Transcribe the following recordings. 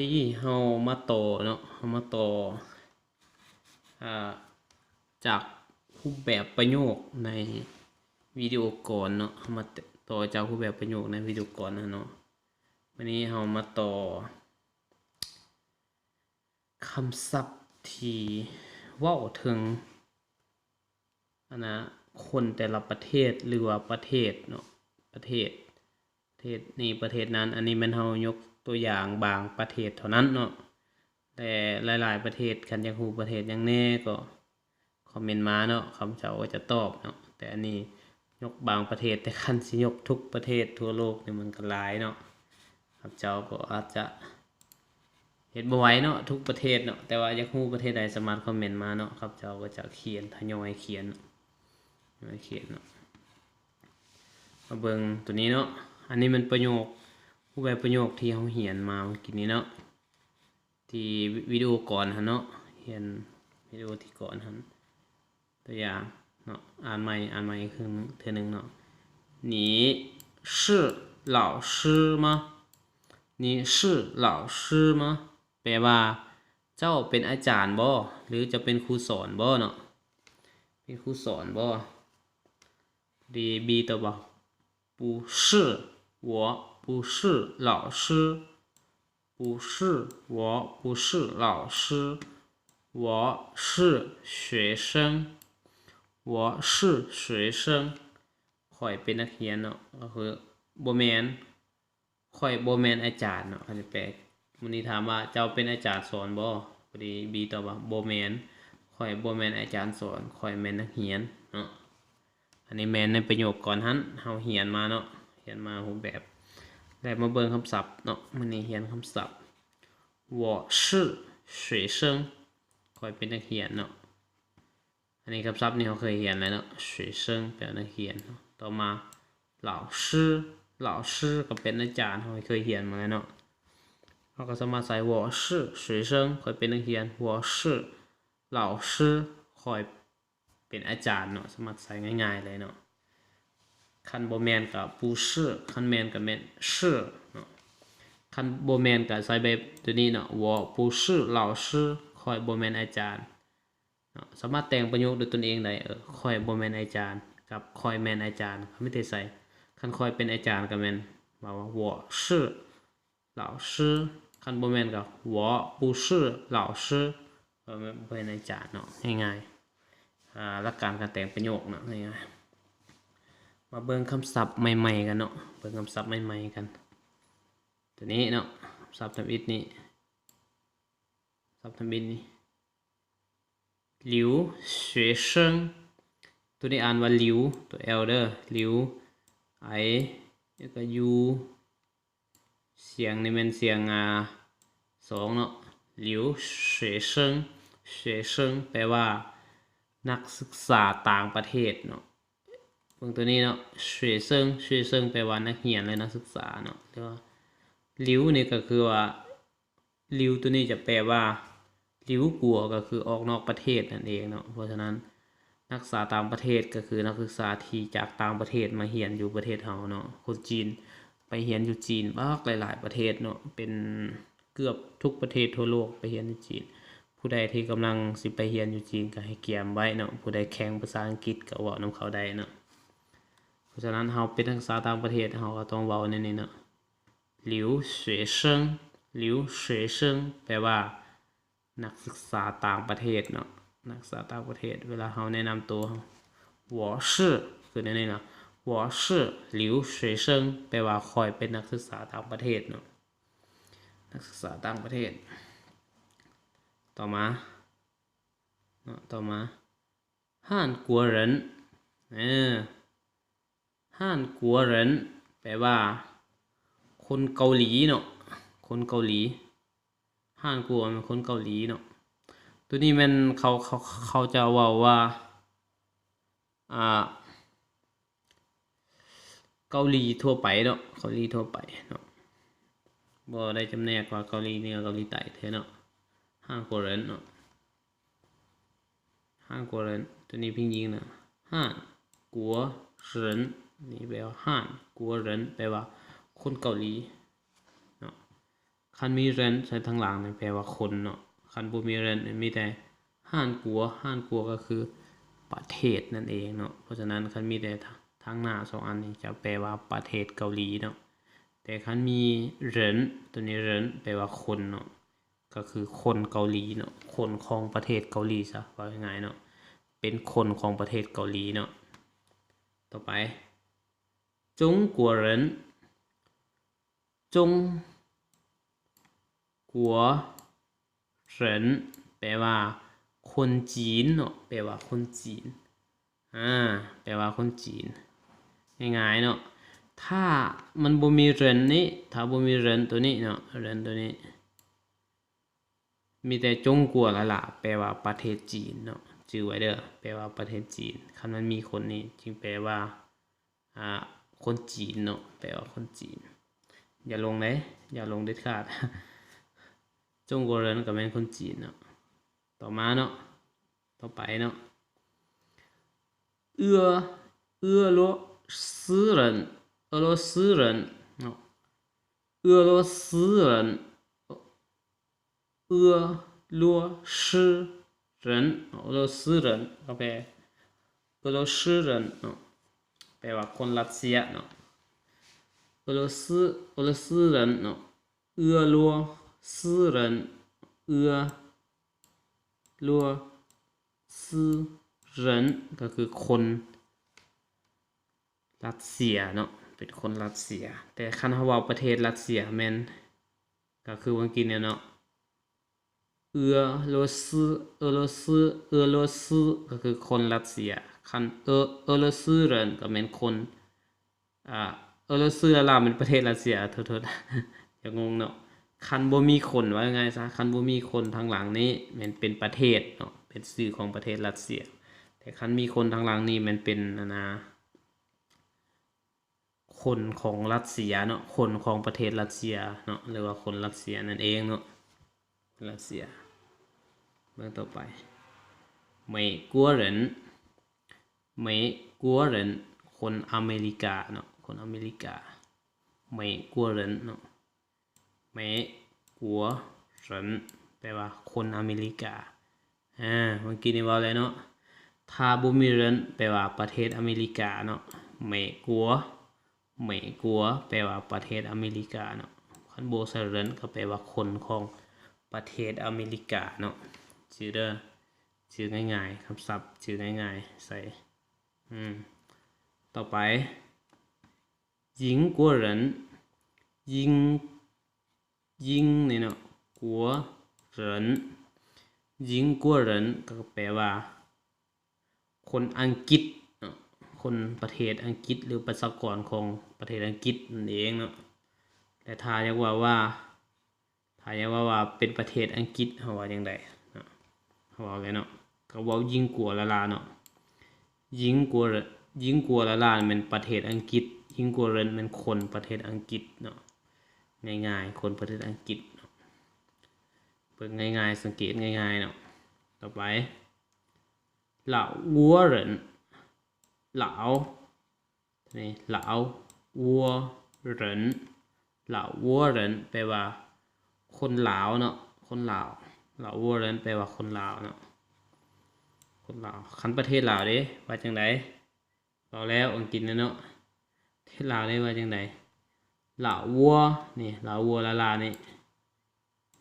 ນີ້ເຮົາມາຕໍ່ເນາະ ເຮົາມາຕໍ່ ອາ ຈາກຮູບແບບປະໂຫຍກໃນວິດີໂອກ່ອນເນາະ ເຮົາມາຕໍ່ຈາກຮູບແບບປະໂຫຍກໃນວິດີໂອກ່ອນນະເນາະ. ມື້ນີ້ເຮົາມາຕໍ່ ຄຳສັບທີ່ເວົ້າເຖິງ ອັນນະ ຄົນແຕ່ລະປະເທດ ຫຼືວ່າປະເທດເນາະ ປະເທດ ປະເທດນີ້ປະເທດນັ້ນ. ອັນນີ້ແມ່ນເຮົາຍົກຕົວຢ່າງບາງປະເທດເທົ່ານັ້ນເນາະ ແຕ່ຫຼາຍໆປະເທດ ຄັນຢາກຮູ້ປະເທດຫຍັງແດ່ກໍຄອມເມັນມາເນາະ ຂ້າພະເຈົ້າກໍຈະຕອບເນາະ. ແຕ່ອັນນີ້ ຍົກບາງປະເທດ ແຕ່ຄັນຊິຍົກທຸກປະເທດທົ່ວໂລກນີ້ມັນກໍຫຼາຍເນາະ ຂ້າພະເຈົ້າກໍອາດຈະເຮັດບໍ່ໄຫວເນາະ ທຸກປະເທດເນາະ. ແຕ່ວ່າຢາກຮູ້ປະເທດໃດສາມາດຄອມເມັນມາເນາະ ຂ້າພະເຈົ້າກໍຈະຂຽນ ທະຍອຍຂຽນ ທະຍອຍຂຽນເນາະ. ມາເບິ່ງໂຕນີ້ເນາະ ອັນນີ້ແມ່ນປະໂຫຍກ ຮູບແບບປະໂຫຍກທີ່ເຮົາຮຽນມາເມື່ອກີ້ນີ້ເນາະ ທີ່ວິດີໂອກ່ອນຫັ້ນເນາະ ຮຽນວິດີໂອທີ່ກ່ອນຫັ້ນ ຕົວຢ່າງເນາະ ອ່ານໃໝ່ ອ່ານໃໝ່ອີກເທື່ອໜຶ່ງເນາະ. 你是老师吗？你是老师吗？ ແປວ່າ ເຈົ້າເປັນອາຈານບໍ່ ຫຼື ເຈົ້າເປັນຄູສອນບໍ່ເນາະ ເປັນຄູສອນບໍ່? ດີ B ຕອບວ່າ 不是，我不是老师。 不是，我不是老师，我是学生。 我是学生。 ຂ້ອຍເປັນນັກຮຽນເນາະ ກໍຄືບໍ່ແມ່ນ ຂ້ອຍບໍ່ແມ່ນອາຈານເນາະ ຄັນແປ ມື້ນີ້ຖາມວ່າ ເຈົ້າເປັນອາຈານສອນບໍ່? ພໍດີ B ຕອບວ່າ ບໍ່ແມ່ນ ຂ້ອຍບໍ່ແມ່ນອາຈານສອນ ຂ້ອຍແມ່ນນັກຮຽນເນາະ. ອັນນີ້ແມ່ນໃນປະໂຫຍກກ່ອນຫັ້ນ ເຮົາຮຽນມາເນາະ ຮຽນມາຮູບແບບ ແລ້ວມາເບິ່ງຄຳສັບເນາະ. ມື້ນີ້ຮຽນຄຳສັບ 我是学生 ຂ້ອຍເປັນນັກຮຽນເນາະ. ອັນນີ້ຄຳສັບນີ້ເຮົາເຄີຍຮຽນແລ້ວເນາະ 学生 ແປວ່ານັກຮຽນເນາະ. ຕໍ່ມາ 老师 老师 ກໍເປັນອາຈານ ເຮົາເຄີຍຮຽນມາແລ້ວເນາະ ເຮົາກໍສາມາດໃສ່ 我是学生 ຂ້ອຍເປັນນັກຮຽນ 我是老师 ຂ້ອຍ ເປັນອາຈານເນາະ ສາມາດໃຊ້ງ່າຍໆເລີຍເນາະ. ຄັນບໍ່ແມ່ນກໍ 不是 ຄັນແມ່ນກໍແມ່ນ 是 ເນາະ. ຄັນບໍ່ແມ່ນກໍໃຊ້ແບບໂຕນີ້ເນາະ 我不是老师 ຂ້ອຍບໍ່ແມ່ນອາຈານເນາະ. ສາມາດແຕ່ງປະໂຫຍກດ້ວຍຕົນເອງໄດ້ ເອີ ຂ້ອຍບໍ່ແມ່ນອາຈານ ກັບຂ້ອຍແມ່ນອາຈານ ເຮົາມີແຕ່ໃສ່ ຄັນຂ້ອຍເປັນອາຈານກໍແມ່ນວ່າ 我是 老师 ຄັນບໍ່ແມ່ນກໍ 我不是老师 ເອີ ແມ່ນ ບໍ່ແມ່ນອາຈານເນາະ ງ່າຍໆ. ອາ ຫຼັກການການແຕ່ງປະໂຫຍກເນາະ ງ່າຍໆ. ມາເບິ່ງຄຳສັບໃໝ່ໆກັນເນາະ ເບິ່ງຄຳສັບໃໝ່ໆກັນ ໂຕນີ້ເນາະ ຄຳສັບທຳອິດນີ້ ສັບທຳອິດນີ້ 留学生 ໂຕນີ້ອ່ານວ່າ หลิว ໂຕ L ເດີ หลิว I ແລ້ວກໍ U ສຽງນີ້ແມ່ນສຽງ ອາ ສອງເນາະ 留学生 学生 ແປວ່ານັກສຶກສາຕ່າງປະເທດເນາະ. ເບິ່ງໂຕນີ້ເນາະ 学生 学生 ແປວ່ານັກຮຽນ ຫຼື ນັກສຶກສາເນາະ ຫຼືວ່າ 留 ນີ້ກໍຄືວ່າ 留 ໂຕນີ້ຈະແປວ່າ 留国 ກໍຄືອອກນອກປະເທດນັ້ນເອງເນາະ. ເພາະສະນັ້ນ ນັກສຶກສາຕ່າງປະເທດ ກໍຄືນັກສຶກສາທີ່ຈາກຕ່າງປະເທດມາຮຽນຢູ່ປະເທດເຮົາເນາະ. ຄົນຈີນໄປຮຽນຢູ່ຈີນບັກຫຼາຍໆປະເທດເນາະ ເປັນເກືອບທຸກປະເທດທົ່ວໂລກໄປຮຽນຢູ່ຈີນ. ຜູ້ໃດທີ່ກຳລັງຊິໄປຮຽນຢູ່ຈີນ ກໍໃຫ້ກຽມໄວ້ເນາະ ຜູ້ໃດແຂງພາສາອັງກິດກໍເວົ້ານຳເຂົາໄດ້ເນາະ. ເພາະສະນັ້ນ ເຮົາເປັນນັກສຶກສາຕ່າງປະເທດ ເຮົາກໍຕ້ອງເວົ້າແນວນີ້ເນາະ 留学生 留学生 ແປວ່າ ນັກສຶກສາຕ່າງປະເທດເນາະ ນັກສຶກສາຕ່າງປະເທດ. ເວລາເຮົາແນະນຳໂຕ 我是 ຄືແນວນີ້ເນາະ 我是留学生 ແປວ່າຂ້ອຍເປັນນັກສຶກສາຕ່າງປະເທດເນາະ ນັກສຶກສາຕ່າງປະເທດ. ຕໍ່ມາເນາະ ຕໍ່ມາ 汉国人 ເອີ 汉国人 ແປວ່າ ຄົນເກົາຫຼີເນາະ ຄົນເກົາຫຼີ. 汉国 ແມ່ນຄົນເກົາຫຼີເນາະ. ໂຕນີ້ແມ່ນເຂົາ ເຂົາ ເຂົາຈະເວົ້າວ່າ ອ່າ ເກົາຫຼີທົ່ວໄປເນາະ ເກົາຫຼີທົ່ວໄປເນາະ ບໍ່ໄດ້ຈຳແນກວ່າເກົາຫຼີເໜືອ ເກົາຫຼີໃຕ້ເທື່ອເນາະ 汉国人 ເນາະ. 汉国人 ໂຕນີ້ພິມพ์ຍິງນະ 汉国人 ນີ້ແປວ່າ 汉国人 ແປວ່າຄົນເກົາຫຼີເນາະ. ຄ ຄັນມີ人ໃສ່ທາງຫຼັງນີ້ແປວ່າຄົນເນາະ, ຄັນບໍ່ມີ人ນີ້ມີແຕ່ 韩国, 韩国ກໍຄືປະເທດນັ້ນເອງເນາະ. ເພາະສະນັ້ນຄັນມີແຕ່ທາງໜ້າສອງອັນນີ້ຈະແປວ່າປະເທດເກົາຫຼີເນາະ. ແຕ່ຄັນມີ人 ໂຕນີ້人ແປວ່າຄົນເນາະ, ກໍຄືຄົນເກົາຫຼີເນາະ, ຄົນຂອງປະເທດເກົາຫຼີຊະ ເວົ້າງ່າຍໆເນາະ, ເປັນຄົນຂອງປະເທດເກົາຫຼີເນາະ. ຕໍ່ໄປ 中国人 中国人 ແປວ່າຄົນຈີນເນາະ, ແປວ່າຄົນຈີນ ອາ ແປວ່າຄົນຈີນ ງ່າຍໆເນາະ. ຖ້າມັນບໍ່ມີ人ນີ້ ຖ້າບໍ່ມີ人ໂຕນີ້ເນາະ, 人ໂຕນີ້ ມີແຕ່中国ລະລະ ແປວ່າປະເທດຈີນເນາະ, ຈື່ໄວ້ເດີ ແປວ່າປະເທດຈີນ. ຄັນມັນມີຄົນນີ້ຈຶ່ງແປວ່າ ອາ ຄົນຈີນເນາະ, ແປວ່າຄົນຈີນ. ຢ່າຫຼົງເດ້ ຢ່າຫຼົງເດັດຂາດ. 中国人ກໍແມ່ນຄົນຈີນເນາະ. ຕໍ່ມາເນາະ, ຕໍ່ໄປເນາະ 俄俄罗斯人 俄罗斯人ເນາະ, 俄罗斯人 俄罗斯人 俄罗斯人 ກໍແປ 俄罗斯人ເນາະ, ແປວ່າຄົນຣັດເຊຍເນາະ. 俄罗斯 俄罗斯人ເນາະ, 俄罗斯人 俄罗斯人 ກໍຄືຄົນ ຣັດເຊຍເນາະ, ເປັນຄົນຣັດເຊຍ. ແຕ່ຄັນເຮົາເວົ້າປະເທດຣັດເຊຍແມ່ນ ກໍຄືຫວ່າງກີ້ນີ້ເນາະ, 俄罗斯 俄罗斯 俄罗斯 ກໍຄືຄົນຣັດເຊຍ. ຄັນ 俄俄罗斯人 ກໍແມ່ນຄົນ ອາ 俄罗斯ລະລະແມ່ນປະເທດຣັດເຊຍ. ໂທດໆ ຢ່າງົງເນາະ. ຄັນບໍ່ມີຄົນ ເວົ້າງ່າຍໆຊະ, ຄັນບໍ່ມີຄົນທາງຫຼັງນີ້ແມ່ນເປັນປະເທດເນາະ, ເປັນຊື່ຂອງປະເທດຣັດເຊຍ. ແຕ່ຄັນມີຄົນທາງຫຼັງນີ້ແມ່ນເປັນ ອັນນາ ຄົນຂອງຣັດເຊຍເນາະ, ຄົນຂອງປະເທດຣັດເຊຍເນາະ, ຫຼືວ່າຄົນຣັດເຊຍນັ້ນເອງເນາະ, ຣັດເຊຍ. ເບິ່ງຕໍ່ໄປ 美国人 美国人 ຄົນອາເມລິກາເນາະ, ຄົນອາເມລິກາ 美国人 ເນາະ. 美国人 ແປວ່າຄົນອາເມລິກາ. ອາ ເມື່ອກີ້ນີ້ເວົ້າແລ້ວເນາະ, ຖ້າບໍ່ມີ人 ແປວ່າປະເທດອາເມລິກາເນາະ, 美国 美国 ແປວ່າປະເທດອາເມລິກາເນາະ. ຄັນບໍ່ໃສ່人 ກໍແປວ່າຄົນຂອງປະເທດອາເມລິກາເນາະ. ຈື່ເດີ ຈື່ງ່າຍໆ, ຄຳສັບຈື່ງ່າຍໆ ໃສ່ ອືມ ຕໍ່ໄປ 英国人 英英 ນີ້ເນາະ, 国人 英国人 ກໍແປວ່າຄົນອັງກິດເນາະ, ຄົນປະເທດອັງກິດ ຫຼືປະຊາກອນຂອງປະເທດອັງກິດນັ້ນເອງເນາະ. ແລະ ຖ້າຢາກເວົ້າວ່າ ຖ້າຢາກເວົ້າວ່າເປັນປະເທດອັງກິດ ເຮົາເວົ້າຈັ່ງໃດເນາະ? ເຮົາເວົ້າແລ້ວເນາະ, ກໍເວົ້າ英国ລະລະເນາະ. 英国 英国ລະລະແມ່ນປະເທດອັງກິດ, 英国人 ແມ່ນຄົນປະເທດອັງກິດເນາະ. ງ່າຍໆ ຄົນປະເທດອັງກິດເນາະ. ເບິ່ງງ່າຍໆ ສັງເກດງ່າຍໆເນາະ. ຕໍ່ໄປ 老挝人 ລາວ ນີ້ 老挝人 老挝人 ແປວ່າຄົນລາວເນາະ, ຄົນລາວ. 老挝人 ແປວ່າຄົນລາວເນາະ, ຄົນລາວ. ຄັນປະເທດລາວເດ້ ວ່າຈັ່ງໃດ? ເວົ້າແລ້ວອັງກິດແລ້ວເນາະ, ປະເທດລາວເດ້ວ່າຈັ່ງໃດ? 老挝 ນີ້ 老挝ລະລະນີ້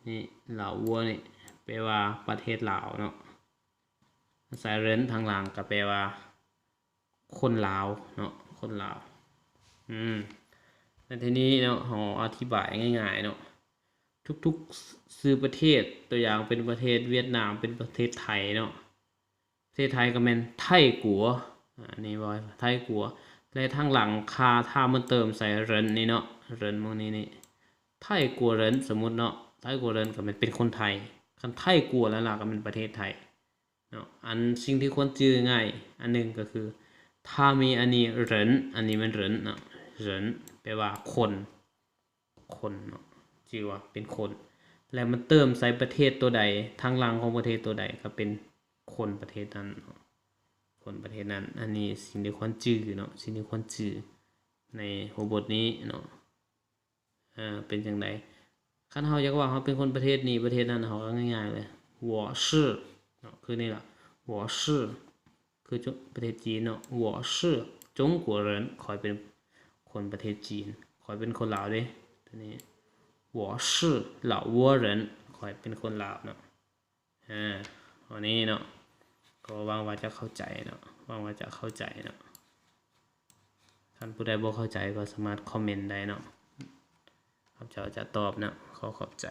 ນີ້ 老挝ນີ້ ແປວ່າປະເທດລາວເນາະ, ໃສ່人ທາງຫຼັງກໍແປວ່າ ຄົນລາວເນາະ, ຄົນລາວ. ອືມ ແລ້ວທີນີ້ເນາະ ເຮົາອະທິບາຍງ່າຍໆເນາະ, ທຸກໆຊື່ປະເທດ, ຕົວຢ່າງເປັນປະເທດຫວຽດນາມ, ເປັນປະເທດໄທເນາະ, ປະເທດໄທກໍແມ່ນໄທກົວ, ອາ ນີ້ເວົ້າໄທກົວ. ແລະ ທາງຫຼັງ ຖ້າ ຖ້າມັນເຕີມໃສ່人ນີ້ເນາະ, 人ໝ່ອງນີ້ນີ້ ໄທກົວ人 ສົມມຸດເນາະ, ໄທກົວ人 ກໍແມ່ນເປັນຄົນໄທ. ຄັນໄທກົວລະລະ ກໍແມ່ນປະເທດໄທ ເນາະ. ອັນສິ່ງທີ່ຄວນຈື່ງ່າຍອັນໜຶ່ງກໍຄື ຖ້າມີອັນນີ້人 ອັນນີ້ແມ່ນ人ເນາະ, 人 ແປວ່າຄົນ, ຄົນເນາະ, ຈື່ວ່າເປັນຄົນ ແລະ ມັນເຕີມໃສ່ປະເທດຕົວໃດ, ທາງຫຼັງຂອງປະເທດຕົວໃດ ກໍເປັນຄົນປະເທດນັ້ນເນາະ, ຄົນປະເທດນັ້ນ. ອັນນີ້ສິ່ງທີ່ຄວນຈື່ເນາະ, ສິ່ງທີ່ຄວນຈື່ໃນຫົວບົດນີ້ເນາະ. ເປັນຈັ່ງໃດ? ຄັນເຮົາຢາກເວົ້າເຮົາເປັນຄົນປະເທດນີ້ປະເທດນັ້ນ ເຮົາກໍງ່າຍໆເລີຍ 我是 ເນາະ ຄືນີ້ລະ 我是 ຄືປະເທດຈີນເນາະ 我是中国人 ຂ້ອຍເປັນຄົນປະເທດຈີນ ຂ້ອຍເປັນຄົນລາວເດ້ ຕົວນີ້ 我是老挝人 ຂ້ອຍເປັນຄົນລາວເນາະ ອາ ອັນນີ້ເນາະ ກໍຫວັງວ່າຈະເຂົ້າໃຈເນາະ ຫວັງວ່າຈະເຂົ້າໃຈເນາະ ຄັນຜູ້ໃດບໍ່ເຂົ້າໃຈກໍສາມາດຄອມເມັນໄດ້ເນາະ ຂ້າພະເຈົ້າຈະຕອບເນາະ ຂໍຂອບໃຈ.